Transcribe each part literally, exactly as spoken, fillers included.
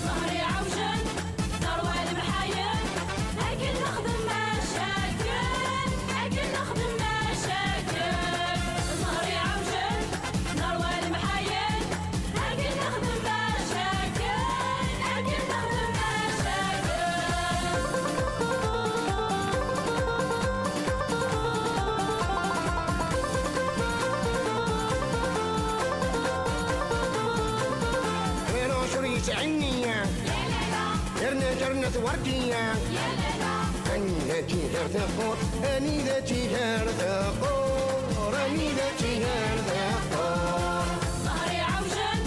ظهري عوجل، ثروة المحايل، أكل نخدم مشاكل، أكل نخدم مشاكل. ظهري عوجل، ثروة المحايل، أكل نخدم مشاكل، أكل نخدم مشاكل. وين عشر يسعني؟ يرنا جرنا وردية. أني ذاتي غير ثقور، أني ذاتي غير ثقور، أني ذاتي غير ثقور. ظهري عوجل،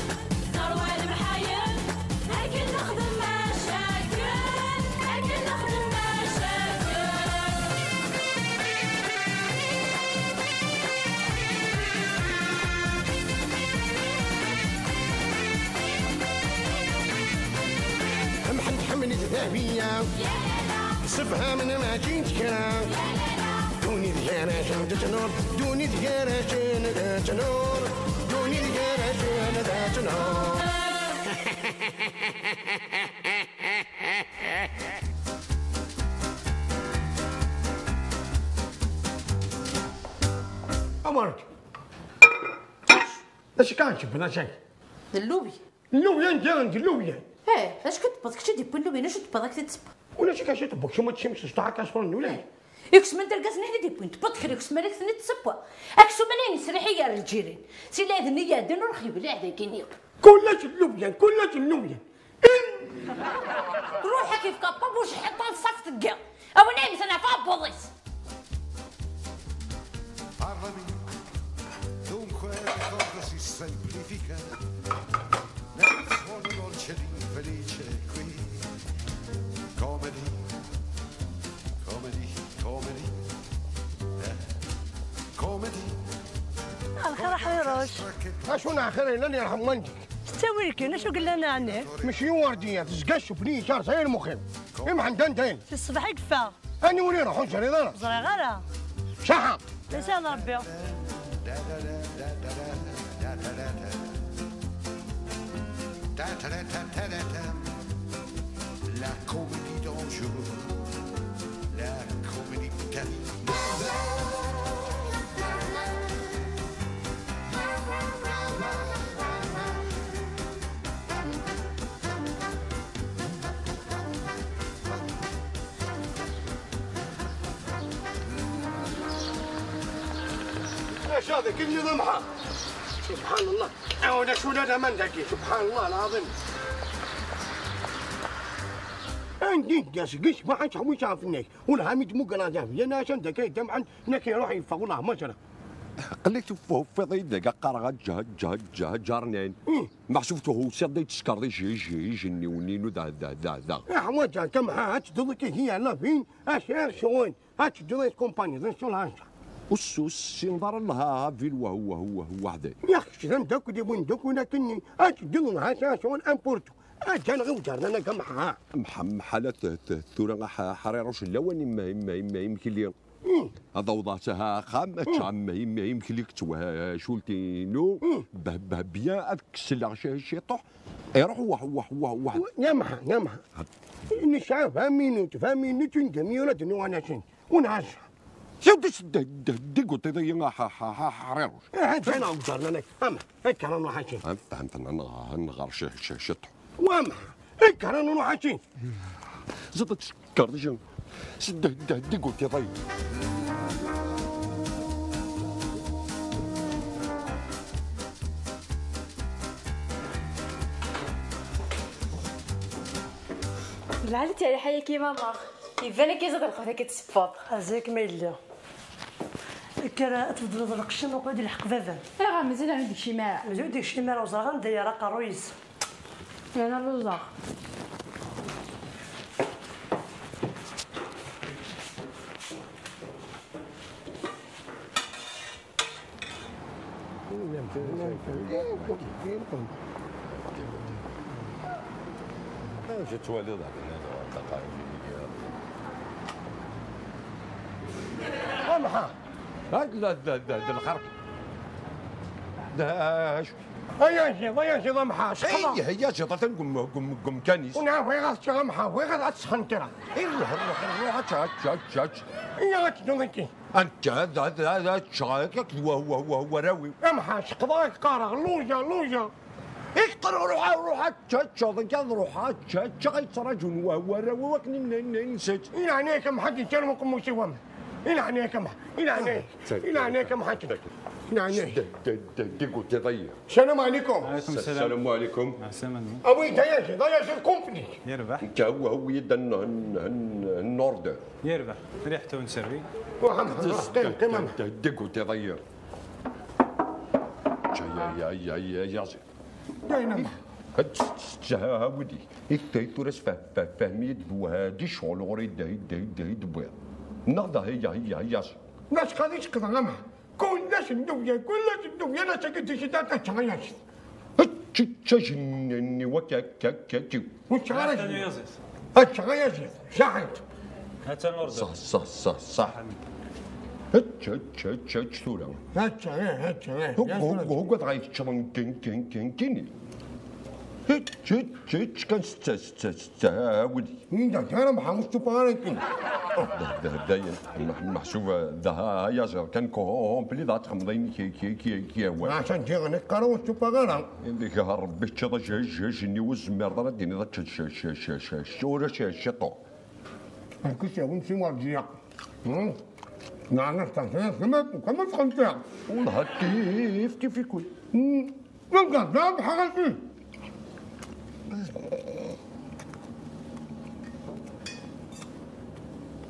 ثروة المحايل، أكل نخدم مشاكل، أكل نخدم مشاكل. محمد حمل الذهبية، صفها من ما جيت كرا. دوني ديانا شمدة نور، دوني ديانا شمدة نور، دوني ديانا شمدة نور. أمرك. اش كان شي بلا شيء؟ اللوبي. اللوبيا، انت عندي اللوبيا. ايه، اش كتبغ؟ كنتي ديبو اللوبيا، اش تبغ؟ راك تتسبق. ولا شي كان شي طبق، شي ما تشمش، صداع كاسرون ولا ايه. يكسمن تلقى سنين ديبو، انت بطخ يكسمن لك سنين تسبق. اكسو ملين سريحي يا الجيرين. سي لا اذن يا دين روح يبلع ذاكيني. كلش اللوبيا، كلش اللوبيا. روحك يفكا بابوش حتى نصف تلقى. او نعم سنة فابوريس. Parlami, dunque, di cosa si semplifica nel suono dolce ed infelice qui? Comedy, comedy, comedy, eh, comedy. الخير حيروش. Acu n axir yellan yerḥem walidek. S ttawil kan, acu yellan ɛni? Mačči i werdiyat, tezga tcewwel-iyi car sɛiɣ lmuxim. Imḥend anda-yen? Si ṣṣbeḥ i yeffeɣ. Aniwer iruḥ ur ẓriɣ ara. Ẓriɣ ara. Caḥa. Yesɛa Rebbi. La comédie d'un jour, la comédie de ta vie. اش هذا كل نظامها؟ سبحان الله. ولا شو لا من ذاكي، سبحان الله العظيم. عندي جاس قش ما عادش حويش عارفناش. والهامي تمو قرا جاف يا ناس عندك اي جمعا. ناكي روحي فوق الله مجرى. قلت فوق في ضيد قرا جه جه جه جرنين. ما شفته هو سير دي تشكر دي جي جي جني ونينو دا دا دا دا. احواجها كم هات دلك هي لا فين. اش اير شوين. هات دلك كومباني ذا شو الهاشا. والسوس سي نظر لها فيل وهو هو هو وحده. يا اخي شذا ندك دي وين دك ولا كني. هات دلك هاشا شو الامبورتو. هات جان غير وجرنا انا كم ها. محم حالة ثورة حرير وش اللون ما ما ما يمكن لي. هذا وضعتها خام تشعم ما يمكن لي كتوها شولتينو. به به بيان اذكسل شي شي طوح. يروح واه واه واه واه. يا محا يا محا. نشعف ها مينوت ها مينوت ندم يولد نو انا شن. ونعشا. شو دش د د دقو تضيع حريروش. ايه هاد انا وجرنا لك اما. هيك انا نروح شن. فهمت فهمت انا نغار شي شي شي طوح. وامها. هيك انا نروح شن. زدت كارديجن. سده ده ديقو تي طيب. العالي تاع الحياة كيما ماخ. يبان لك يزيد الخوف كي تسبط. ازيك ما يلي. كرا تفضل القشم وقعد يلحق بابا. ايه مازال عندك شي ماء. مازال عندك شي ماء وزرغان دايره قرويس. أنا لوزاغ. جيت توالي ضعف. Amḥa. Hak d, d, d, d lxerq. D acu? Ay ajiḍ, ay ajiḍ, amḥa, sxeḍa. Ay, ay ajiḍ, atan gum, gum, gum kanis. Ur nɛaw, bɣiɣ ad ččeɣ, amḥa, bɣiɣ ad, ad sxentireɣ. Ay, ruḥ, ruḥ, ruḥ, ad č-, ad č-, ad č-, ad č-. Iyyah, ad tedduḍ akkin. Anta, ad, ad, ad, ad ččeɣ, ak-, akked wa, wa, wa, warraw-iw. Amḥa, sxeḍa, ak-qqareɣ, luja, luja. Iqqer, ruḥ, ruḥ, ad teččeḍ, ad ruḥ, ad teččeḍ, ay ttraǧun wa-, warraw-iw akken n-, n-, nsett. I leɛnaya-k a Mḥaǧ, ttarum akk mmusiwam. I leɛnaya-k a Mḥ-, i leɛnaya-k, i leɛnaya-k a Mḥaǧ. I leɛnaya-k. Dégoûté d'ailleurs. Salam alaikum. Alaikum salam. Salam alaikum. Ɛeslama. Awi-d ay ajiḍ, ay ajiḍ complet. Yerbeḥ. Nekk awi-d an, an, an, an order. Yerbeḥ. Riḥet-awen servi. Ruḥ a Mḥaǧ, ruḥ, qqim, qqim a Mḥaǧ. Dégoûté d'ailleurs. Ya, ya, ya, ya, ya. Dayen a Mḥaǧ. Ad tt-, tt-, tt-, ha-, ha-, widi. I t-, i tura s-, fa-, fa-, fehmi-yi-d d wahadi ccɣel ɣur-i d, d, d, d, d-wwiḍ. Neɣ d, hiya, hiya, hiya. D acu qad iceqḍeɣ a Mḥaǧ? Kul ass nnubya, kul ass nnubya, la tagi d-icida ad ččeɣ ay ajiḍ. Ečč, ečč, ajenni-nni wakka, akka, akka, akka. Ur ččeɣ ara ajenni. Ad ččeɣ ay ajiḍ, saḥit. Atan order. Ṣaḥ, ṣaḥ, ṣaḥ, ṣaḥ. Ečč, ečč, ečč, ečč tura. Ečč, eh, ečč, eh. Huk, huk, huk, ad ɣay teččeḍ n kin, kin, kin, kini. Ečč, ečč, ečč, kan setta, setta, setta, awel. Inda, tara Mḥaǧ, ur stufaɣ ara kin. Da, da, dayen, meḥ-, meḥsub, da, ha, ha, yaziḍ, kan complet, da txemmeḍ ayen ki, ki, ki, ki, awal. Ɛaca ǧǧiɣ, nekk ara ur stufaɣ ara. Deg ha Rebbi teččiḍ ajaj, ajaj-nni ur tezmireḍ ara ad d-tiniḍ ad tečč, ccura ciṭuḥ. Lkis-awen si Werǧiya. Hmm? Neɛna s teẓriḍ kama, kama txenteɣ. Wellah kif, kif ikun. Hmm. Nqedda bḥal akken.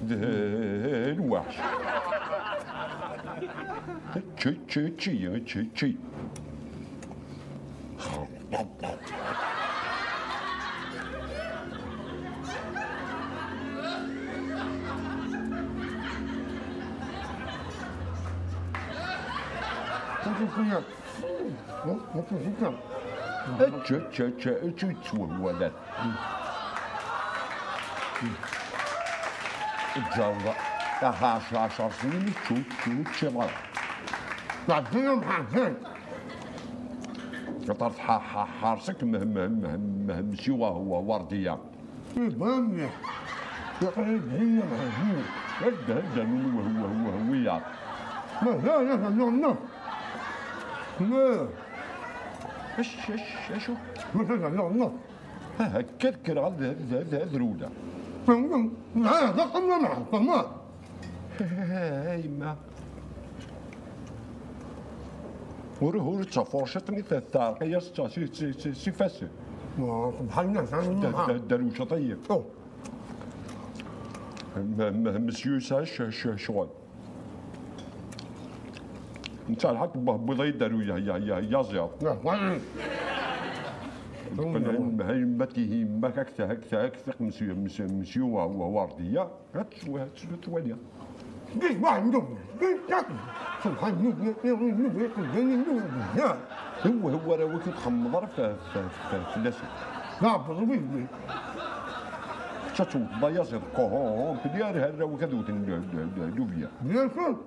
D lweḥc. Čči, čči, čči, čči, čči. Ečč, ečč, ečč, ečč, ur yettwehwa ara. Ǧǧeḍ, aha, ɛecṛa, ɛecṛa snin, ur teččiḍ ara. Tɛeddi-yam ḥaǧa. Xaṭer tḥa-, ḥa-, ḥerṣek meh-, meh-, meh-, meh-, msiwa huwa Werdiya. Iban mliḥ. Iqrib hiyya meh-, hiyya. Hedda, hedda, min weh-, weh-, weh-, wiyaḍ. Ma da, ya, ya, ya, ya. Ma. Acu, acu, acu? Ma da, ya, ya, ya. Ha, akka ad kkreɣ ad, ad, ad, ad rewleɣ. Nɛahed akken ma nɛahed, ma. A yemma. Ur, ur d tafurciṭ-nni ta-, teɛreq-iyi s, s, s, s ifassen. Wa, subḥan Allah, subḥan Allah. Da, da, da, rewceḍ-iyi. Oh. M-, m-, monsieur yesɛa c-, c-, ccɣel. Netta lḥaq, wwiḍ-iyi-d ar uya-, ya-, ya-, yaziḍ. Yemma-k, yemma-k, ak-, ak-, ak-, ak-, monsieur, monsieur, monsieur, wa-, wa-, Werdiya, ad t-, ad t-, twaliḍ. Di ṣṣbeḥ nnubya, di ṣṣbeḥ nnubya, iɣi nnubya, iqeddani nnubya, ya. Huwa, huwa, ara wik ur txemmeḍ ara f-, f-, f-, fell-asen. Tɛebbeḍ wid-nni. Kečč ad tewteḍ ayaziḍ, kuhun, belli ar, ar, ara wik ad wten l-, l-, l-, llubya. Bien sûr.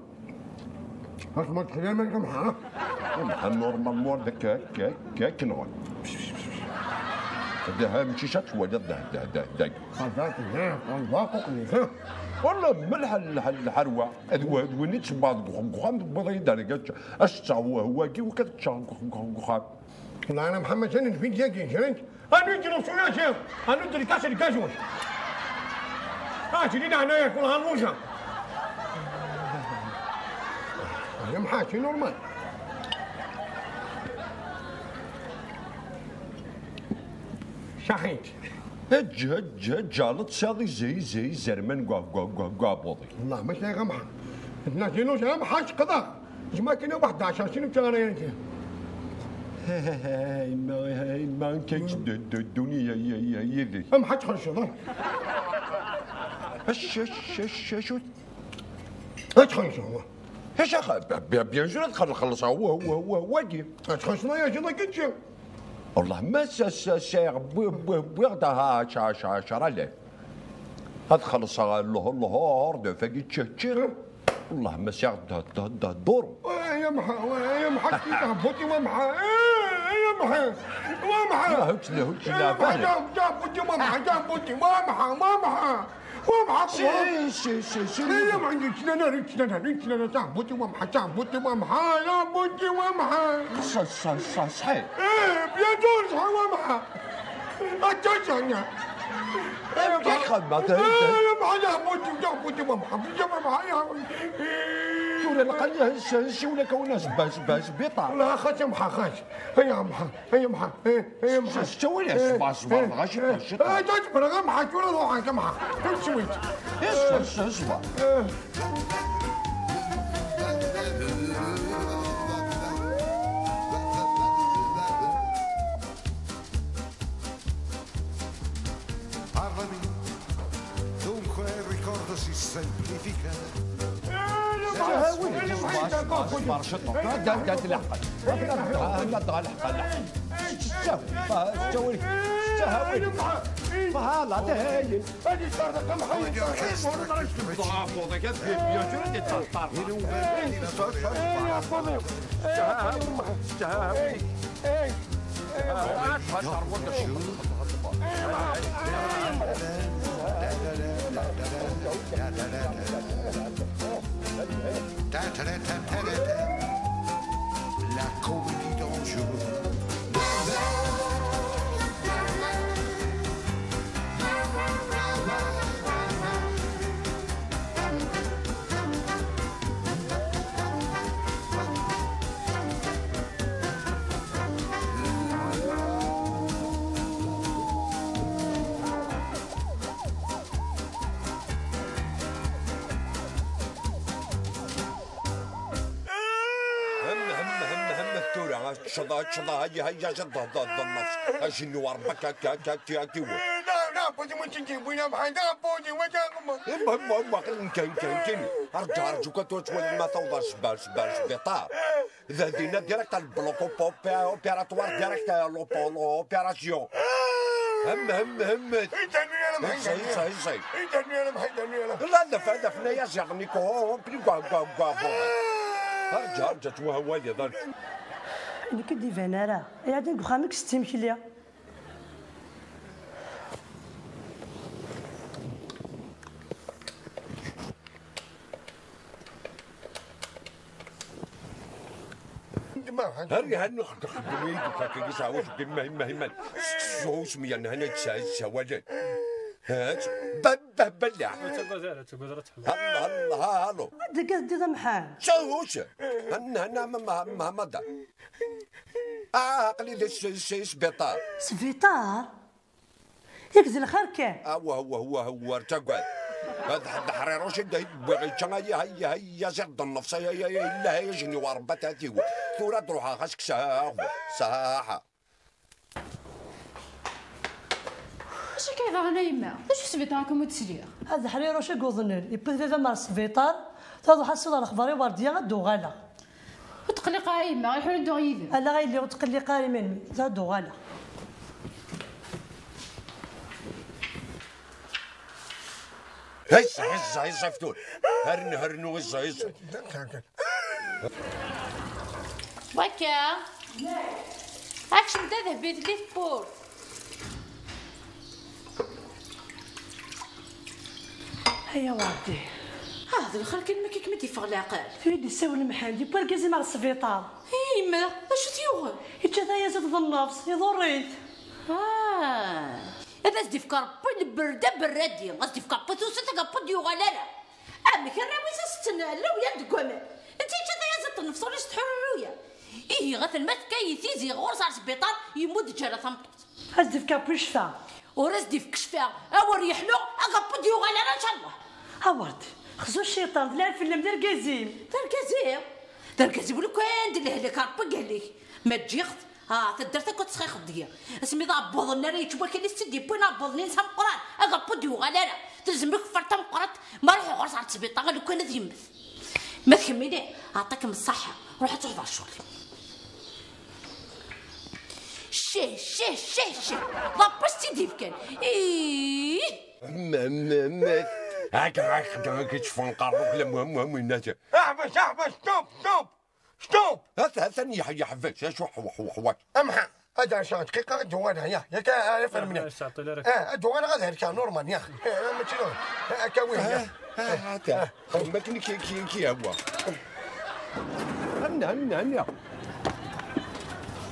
Asma txedmeḍ am ḥa. Am ḥa normal mor da ka, ka, ka, kenɣen. Da ha, mačči sa twaliḍ da, da, da, da. Xaṭer, ya, ya, ya, ya. Wallah, ma lḥal, lḥal, lḥal wa. Ad wa, ad win i tsebbaḍ deg uxxam, deg uxxam, tewwiḍ-iyi-d ar gacca. Ad s-tteɣ wa, wagi, wik ad ččeɣ deg uxxam, deg uxxam. Neɛna Mḥemmed, sani nfid yagi, jrant. Anu ǧǧen uṣul-agi, anu d lkas n lgazuz. Ah, sidi leɛnaya-k, wellah lluja. Ya mḥaci, normal. Saḥit. Eǧǧ, eǧǧ, eǧǧ, ala tsaḍ ize-, ize-, izerman gwa, gwa, gwa, gwa abuḍi. Wellah, ma sɛiɣ amḥa. Tnazinuj, amḥa, cqeḍeɣ. Zma kena waḥed ɛecṛa snin ur ččiɣ ara yanti. Yemma, yemma, amek ay d-, d-, dduniya y-, y-, yid-k? Am ḥaǧ xelceḍ, ah. Ac, ac, ac, acu? Ad txelceḍ. Acu ax-, bi-, bi-, bien sûr ad xel-, xellṣeɣ wa-, wa-, wa-, wagi. Ad txelceḍ ay ajiḍ akken ččiɣ. Wallah ma s-, s-, s-, sɛiɣ wwi-, wwi-, wwiɣ-d aha ɛecṛa, ɛecṛa, ɛecṛa alaf. Ad xellṣeɣ lehdur d ufagi ččeččiɣ. Wellah ma sɛiɣ d-, d-, d-, dur. Ay amḥa, ay amḥa, kif tahbuṭ i wamḥa. Ay amḥa, wamḥa. لا، هوتش، لا، هوتش، لا، فعلا. Tahbuṭ i wamḥa, tahbuṭ i wamḥa, wamḥa. Wamḥa. Si, si, si, si. Ay amḥa, yettnana, yettnana, yettnana, tahbuṭ i wamḥa, tahbuṭ i wamḥa, tahbuṭ i wamḥa. Ṣ-, ṣ-, ṣ-, ṣṣḥi. Eh, bien sûr, ṣṣḥi wamḥa. Attention. Eh, bien. Tura lqan-, s-, s-, siwel akka unas bas, bas, biṭar. La, xas amḥa, xas. Ay amḥa, ay amḥa, eh, ay amḥa. S-, s-, ttawil, eh, ṣber, ṣber, eh, dɣa ciṭ, eh, ciṭ. Eh, ttawil, amḥa, tura ruḥ, amḥa. Ttawil. Yes, yes, yes, ṣber. Eh. Parlami d'un quel ricordo si semplifica. Ttahawil, ttahawil, ttahawil, ttahawil. Anda, anda tleḥqeḍ? Anda, anda tleḥqeḍ? Ttahawil, ttahawil. Voilà, dayen. Ttahawil. La comédie dangereuse. Hem, hem, hem, hem, tura, tecḍa, tecḍa, hayya, hayya, tecḍa, tecḍa, tecḍa, tecḍa, ajennu ɣer berra, akka, akka, akka, akka, akka, iwet. Eh, la, la, budi, budi, budi, budi, budi, budi, budi. Imma, imma, imma, kan, kan, kan, kan. Arǧu, arǧu, kan tura twaliḍ ma tawḍeḍ sber, sber, sbiṭar. D dinna direct al bloc op-, op-, opératoire direct à l'op-, l'opération. Hem, hem, hem. Izzay, izzay, izzay. La, la, la, la, la, yaziḍ, Nico, pli gwa, gwa, gwa, bon. Arǧa, arǧa, ttwahwaliḍ, arǧa. Nekk ur d-iban ara. Iɛedda deg uxxam-ik s timekli. Ar hannu xeddem, xeddem, i d-fakk, i sɛawit, imma, imma, imma. Seksu, semyan, hana, sawalen. Ha, ba-, ba-, bella. Ur ttagad ara, ur ttagad ara, ttḥemmel. Allah, Allah, alo. Deg ad d-iḍ amḥan. Sawus. Hanna, hanna, ma, ma, ma, ma da. Ah, aql-i di s-, s-, s-, sbiṭar. Sbiṭar? Yak d lxir kan. Ah, wah, wah, wah, wah, ur ttagad. Ad ḥedd ḥriruc i d-, i d-wwiɣ yečča, ay, ay, ay, ay, aziḍ d nnefs, ay, ay, ay, ay, ay, ay, ajenni wa Rebbi ad t-iwet. Tura ad ruḥeɣ, xas kkseɣ, saḥa. Acu akka yeḍran a yemma? D acu sbiṭar akken ur d-sliɣ? Ad ḥriruc i yuḍnen, yewwi-t baba-m ɣer sbiṭar, ad ruḥeɣ ad ssiwḍeɣ lexbar i Werdiya, ad d-uɣaleɣ. Ur tqelliq ara a yemma, iḥun ad dduɣ yid-m. Ala a yelli, ur tqelliq ara iman-im, ad d-uɣaleɣ. Hey, ẓẓay, ẓẓay, ẓẓay, ftur. Hernu, hernu, ẓẓay, ẓẓay. Wakka. Akcem-d a Dehbi, telli tewwurt. Aya Werdi. Ah, d lxir kan, ma kem-id-yeffeɣ leɛqel. Tura i d-yessawel Mḥend, yewwi argaz-im ɣer sbiṭar. I yemma, d acu t-yuɣen? Yečča tayaziḍt d nnefs, iḍurr-it. Ah. Ad as-d-ifk Rebbi lberda berradi, ad as-d-ifk Rebbi tusut, ad d-yuɣal ara. Amek arraw-is a setten lawya deg waman? Netta yečča tayaziḍt n nnefs, ur yessetḥu ara. Ihi atan ma tekka-yi tizi ɣur-s ar sbiṭar, yemmut ǧǧala tameṭṭut. Ad s-d-ifk Rebbi ccfa. Ur as-d-ifk ccfa, awer yeḥlu, ad Rebbi ur d-yuɣal ara, ncallah. A Werdi, xzu cciṭan, d lɛib fell-am, d argaz-im. D argaz-iw? D argaz-iw lukan d lehlak, Rebbi yehlek. Ma ǧǧiɣ-t, ah, taddart akk ad tesxixeḍ deg-i. Asmi d aɛebbuḍ-nni ara yečč wakal-is tt-id-yewwin aɛebbuḍ-nni s ameqqran, ad Rebbi ur d-yuɣal ara. Telzem-ik tfart tameqqrant, ma ruḥ ɣur-s ar sbiṭar, lukan ad yemmet. Ma tkemmel-d, aɛṭik-m ṣṣaḥa, ruḥ ad truḥeḍ ɣer ccɣel-im. Ccih, ccih, ccih, ccih. D Rebbi i s-tt-id-yefkan. Ih! م-، م-، م-، هاك، هاك، هاك، تشفى نقرب لمهم، مهم، مهم، الناس. احبس، احبس، ستوب، ستوب، ستوب. هات، هات، ثاني يح-، يحبس، شو حو-، حو-، حواش. امحا، هذا شا دقيقة، جوانا، يا، يا كا، يا فهمني. لا، لا، تعطي لي راك. اه، جوانا غير هكا، نورمال، يا. آه، ماشي نورمال. آه، كاوي، يا. آه، آه، هات. ما كاين كي، كي، كي هو. هنا، هنا، هنا.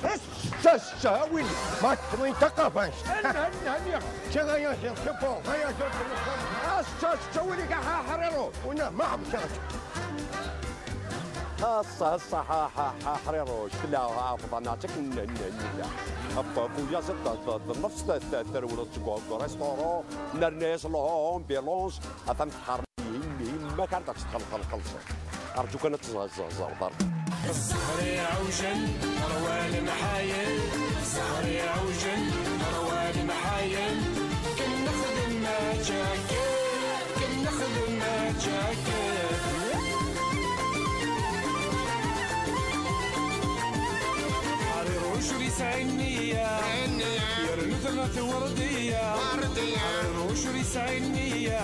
الساسة وين؟ ما تبين تقافش. هنا، هنا، هنا. شغايا، شغايا، شغايا، شغايا. الساسة وين؟ كا حريرو. ونا ما عم شغل. الصح، الصح، ح-، ح-، حريروش. لا، ها، فضلنا تك ن-، ن-، ن-، لا. هبا، خويا، زد، زد، زد، نفس ت-، ت-، ترولة تقعد ريستورون، نرنيس، لومبيلونس، أفهم تحرمي، يمي، يما كانت تدخل، خل-، خلص. أرجوك أنا تزهزه، زهزه، ضرب. الزهر يعوجل، روى المحايل. الزهر يعوجل، روى المحايل. كن نخدم ما جاكل، كن نخدم ما جاكل. حرير وشري سعينية، يرنو ثمة وردية. حرير وشري سعينية،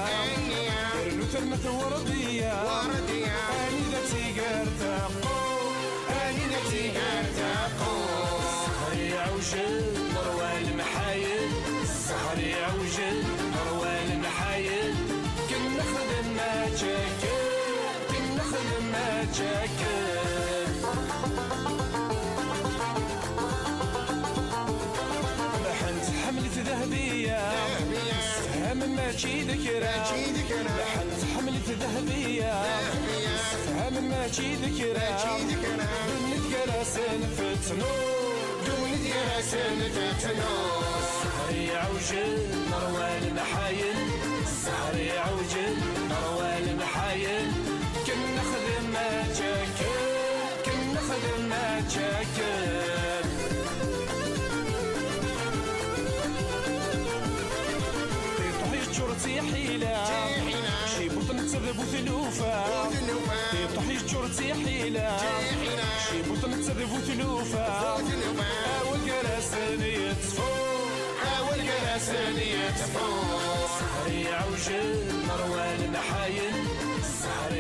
يرنو ثمة وردية. أني ذا تيقر تاقو، أني ذا تيقر تاقو. الزهر يعوجل، نروى المحايل. الزهر يعوجل، نروى المحايل. كن نخدم ما جاكل، كن نخدم ما جاكل. لحنت حملت ذهبية، سهم ماشي ذكرى. لحنت حملت ذهبية، سهم ماشي ذكرى. دون نتقرا سنفتنو، دون نتقرا سنفتنو. الزهر يعوجل، نروى المحايل. الزهر يعوجل، نروى المحايل. كن نخدم ما جاكل، كن نخدم ما جاكل. طيطح يجر تيحيلة، شي بطن تذب وثلوفة. طيطح يجر تيحيلة، شي بطن تذب وثلوفة. أول قراسن يتفو، أول قراسن يتفو. الزهر يعوجل، نروى المحايل. الزهر